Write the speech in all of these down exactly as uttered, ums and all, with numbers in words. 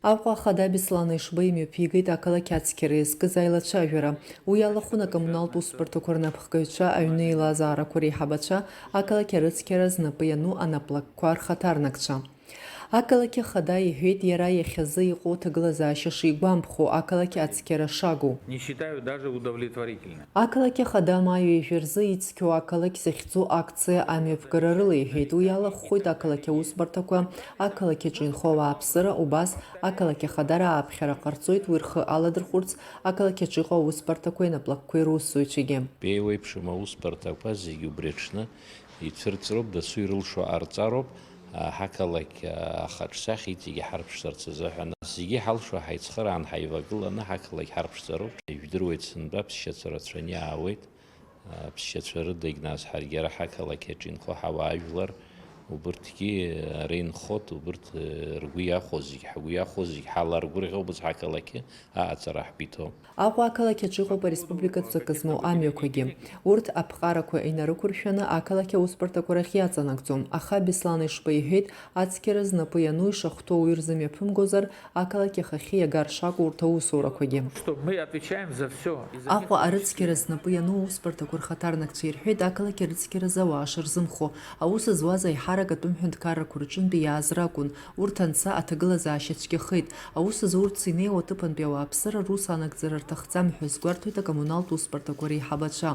Аҟәа ахада Беслан Ешба имҩаԥигеит ақалақь ацқьара иазкыз аилацәажәара. Уи алахәын акоммуналтә усбарҭақәа рнапхгаҩцәа, аҩны еилазаарақәа реиҳабацәа, ақалақь арыцқьара знапы иану анаплакқәа рхаҭарнакцәа. Ақалақь ахада иҳәеит иара иахьазы иҟоу аҭагылазаашьа шигәамԥхо, ақалақь ацқьара шагу. Не считаю даже удовлетворительным. Ақалақь ахада ма ҩажәа рзы ицқьоу ақалақь захьӡу акциа амҩаԥгара рылеиҳәеит. Уи иалахәхоит ақалақь аусбарҭақәа, ақалақь аҿы инхо ауааԥсыра, убас ақалақь ахадара ааԥхьара ҟарҵоит, уи рхы аладырхәырц ақалақь аҿы иҟоу аусбарҭақәеи анаплакқәеи русзуҩцәагьы. Еиуеиԥшым аусбарҭақәа зегьы убри аҽны ицәырҵроуп, дасу ирылшо ҟарҵароуп, ҳақалақь ахаҿсахьа иҵегьы ҳарԥшӡарц азыҳәан. Зегьы ҳалшо ҳаицхыраан ҳаивагыланы ҳақалақь ҳарԥшӡароуп. Ижәдыруеит, сынтәа ԥсшьацәа рацәаны иаауеит. Аԥсшьацәа рыдагь нас ҳаргьы ара ҳақалақь аҿы инхо ҳауаажәлар, убырҭгьы ара инхот, убырҭ, э, ргәы иахәо зегь, ҳгәы иахәо зегь ҳаларгәырӷьо убас ҳақалақьы аҟаҵара ҳгәы иҭоу. Аҟәа ақалақь аҿы иҟоуп ареспубликатә ҵакы змоу амҩақәагьы. Урҭ аԥҟарақәа инарықәыршәаны ақалақь аусбарҭақәа рахь иаҵанакӡом, аха Беслан Ешба иҳәеит, ацқьара знапы иану ишахәҭоу уи рзымҩаԥымгозар, ақалақь ахахьы иагар шакәу урҭ аусурақәагьы. Что мы отвечаем за всё. Аҟәа арыцқьара знапы иану аусбарҭақәа рхаҭарнакцәа ирҳәеит, ақалақь арыцқьаразы ауаа шырзымхо, аус зуаз аиҳарак атәым ҳәынҭқаррақәа рҿынтәи иааз ракәын, урҭ анца аҭагылазаашьа цәгьахеит. Аус зурц инеиуа аҭыԥантәи ауааԥсыра рус анагӡара рҭахӡам ҳәа азгәарҭоит акоммуналтә усбарҭақәа реиҳабацәа.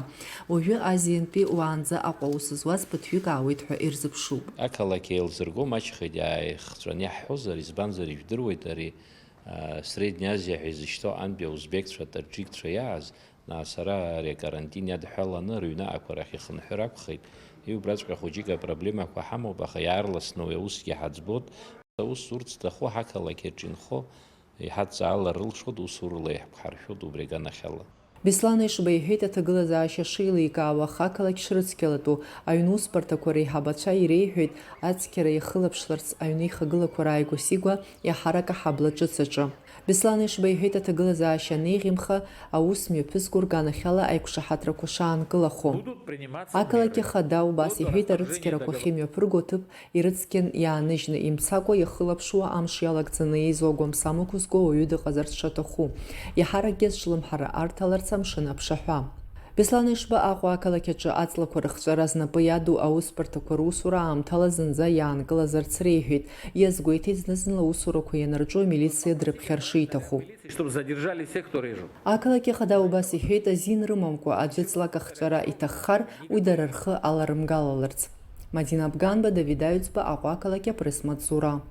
Уажәы Азиантәи уаанӡа Аҟәа аус зуаз ԥыҭҩык аауеит ҳәа ирзыԥшуп. Ақалақь еилзырго маҷхеит иааихҵәаны иаҳҳәозар, избанзар ижәдыруеит ари, а, Средняя Азиа ҳәа изышьҭоу аҟантәи аузбекцәа, таџьикцәа иааз, нас ара ари акарантин иадҳәаланы рыҩны ақәа рахь ихынҳәыр акәхеит. Иубраҵәҟьа хәыҷык апроблемақәа ҳамоуп, аха иаарласны уи аусгьы ҳаӡбоит. Аус зурц зҭаху ҳақалақь аҿы инхо, иҳадҵаалар рылшоит, усурала иаҳԥхаршәоит убри аганахьала. Беслан Ешба иҳәеит аҭагылазаашьа шеиликаауа, аха ақалақь шрыцқьалатәу, аҩнусбарҭақәа реиҳабацәа иреиҳәеит ацқьара иахылаԥшларц аҩны ихагылақәа рааигәа-сигәа иаҳарак аҳабла ҿыц аҿы. Беслан Ешба иҳәеит аҭагылазаашьа анеиӷьымха, аус мҩаԥызго рганахьала аиқәшаҳаҭрақәа шаанкылахо. Ақалақь ахада убас иҳәеит арыцқьарақәа ахьымҩаԥырго аҭыԥ ирыцқьан иааныжьны, имцакәа иахылаԥшуа амш иалагӡаны еизо агәамсам ықәызго ауаҩы дыҟазарц шаҭаху, иаҳаракгьы азҿлымҳара арҭаларц амшын аԥшаҳәа. Беслан Ешба Аҟәа ақалақь аҿы аҵлақәа рыхҵәара знапы иаду аусбарҭақәа русура аамҭала зынӡа иаанкылазарц реиҳәеит, иазгәеиҭеит зны-зынла аусурақәа ианырҿо амилициа дрыԥхьар шиҭаху. Чтобы задержали всех, кто режет. Ақалақь ахада убас иҳәеит, азин рымамкәа аӡәы ҵлак ахҵәара иҭаххар, уи дара рхы аларымгалаларц. Мадина Абганба, Давид Аҩӡба, Аҟәа ақалақь апресс-маҵзура.